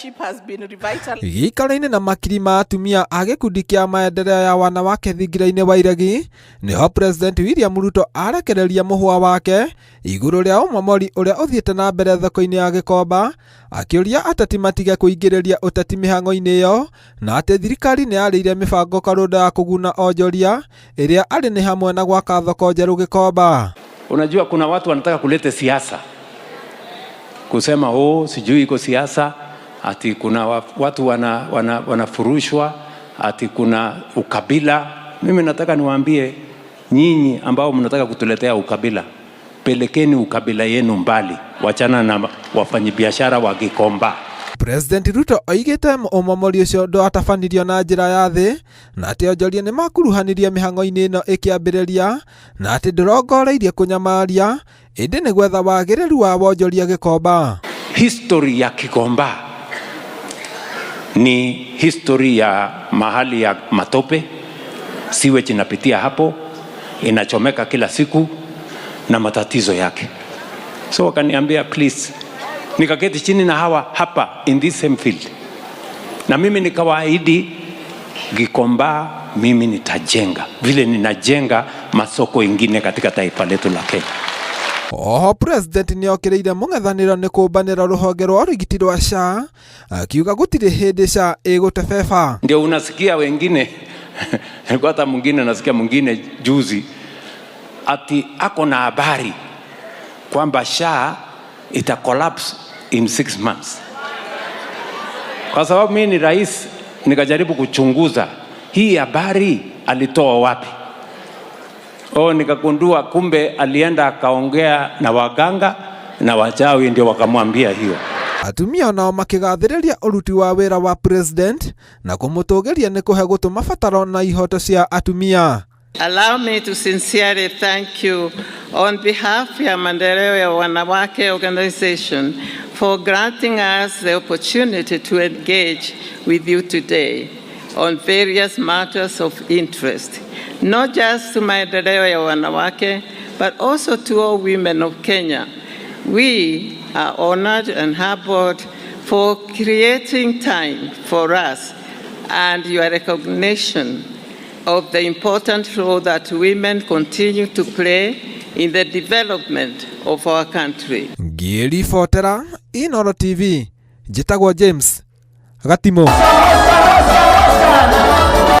Leadership has been revitalized. Gĩikaro-inĩ na makiri ma atumia a gĩkundi kĩa maendeleo ya wanawake thingira-inĩ wa iregi, nĩho President William Ruto arekereria mũhwa wake igũrũ rĩa ũmomori ũrĩa ũthiĩte na mbere thoko-inĩ ya Gĩkomba, akĩũria ateti matige kũingĩrĩria ũteti mĩhang'o-inĩ ĩyo, na atĩ thirikari nĩ yarĩire mĩbango karũndo ya kũguna onjoria ĩrĩa arĩ nĩ hamwe na gwaka thoko njerũ Gĩkomba. Unajua kuna watu wanataka kuleta siasa, kusema oh, sijui iko siasa, ati kuna watu wanafurushwa, ati kuna ukabila. Mimi nataka niwaambie nyinyi ambao mnataka kutuletea ukabila, pelekeni ukabila yenu mbali, wachana na wafanyibiashara wa Gikomba. President Ruto oigĩte ũmomori ũcio ndwatabanirio na njĩra ya thĩ, na atĩ onjoria nĩ makuruhanirio mĩhang'o-inĩ ĩno ĩkĩambĩrĩria, na atĩ ndũrongoreirie kũnyamaria ĩndĩ nĩ gwetha wagĩrĩru wa wonjoria Gĩkomba. History ya Gikomba ni history ya mahali ya matope, sewage inapitia hapo, inachomeka kila siku na matatizo yake. So wakaniambia please, nikaketi chini na hawa hapa in this same field, na mimi nikawaahidi Gikomba mimi nitajenga vile ninajenga masoko ingine katika taifa letu la Kenya. Oho President nĩokĩrĩire mũng'ethanĩro nĩ kũmbanĩra rũhonge rwa ũrigiti rwa SHA, akiuga gũtirĩ hĩndĩ SHA ĩgũtebeba. Ndio unasikia wengine, nilikuwa hata mwingine nasikia mwingine juzi ati ako na habari kwamba SHA ita collapse in 6 months. Kwa sababu mimi ni rais, nikajaribu kuchunguza hii habari alitoa wapi. Oh, nikagundua kumbe alienda akaongea na waganga na wachawi ndio wakamwambia hiyo. Atumia onao makĩgathĩrĩria ũruti wa wĩra wa President na kũmũtũgĩria nĩ kũhe gũtũ mabataro na ihoto cia atumia. Allow me to sincerely thank you on behalf ya Maendeleo ya Wanawake Organization for granting us the opportunity to engage with you today on various matters of interest, not just to Maendeleo ya Wanawake, but also to all women of Kenya. We are honored and humbled for creating time for us and your recognition of the important role that women continue to play in the development of our country. Ngĩribotera Inooro TV, njĩtagwo James Gatimũ.